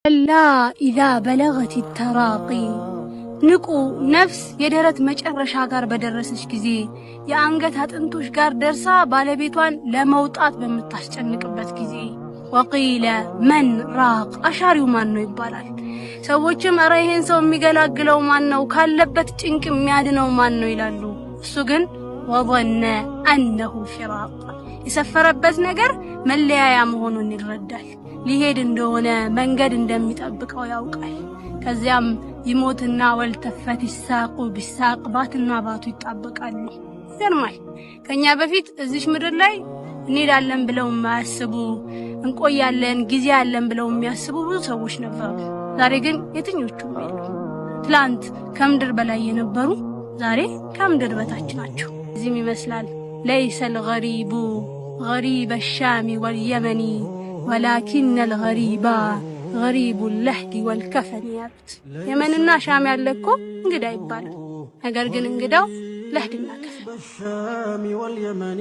كلا إذا بلغت التراقي፣ ንቁ፣ ነፍስ የደረት መጨረሻ ጋር በደረሰች ጊዜ፣ የአንገት አጥንቶች ጋር ደርሳ ባለቤቷን ለመውጣት በምታስጨንቅበት ጊዜ፣ وقيل من راق፣ አሻሪው ማን ነው ይባላል። ሰዎችም እረ ይሄን ሰው የሚገላግለው ማን ነው፣ ካለበት ጭንቅ የሚያድነው ማን ነው ይላሉ። እሱ ግን وظن أنه الفراق፣ የሰፈረበት ነገር መለያያ መሆኑን ይረዳል። ሊሄድ እንደሆነ መንገድ እንደሚጠብቀው ያውቃል። ከዚያም ይሞትና والتفت الساق بالساق፣ ባትና ባቱ ይጣበቃሉ። ይገርማል። ከኛ በፊት እዚሽ ምድር ላይ እንሄዳለን ብለው የማያስቡ፣ እንቆያለን ጊዜ አለን ብለው የሚያስቡ ብዙ ሰዎች ነበሩ። ዛሬ ግን የትኞቹም የሉ። ትላንት ከምድር በላይ የነበሩ ዛሬ ከምድር በታች ናቸው። እዚህም ይመስላል ليس الغريب غريب الشام واليمن ولكن الغريب غريب اللحد والكفن ያሉት። የመንና ሻም ያለ እኮ እንግዳ ይባላል። ነገር ግን እንግዳው ለህድና ከፈን። الشام واليمن።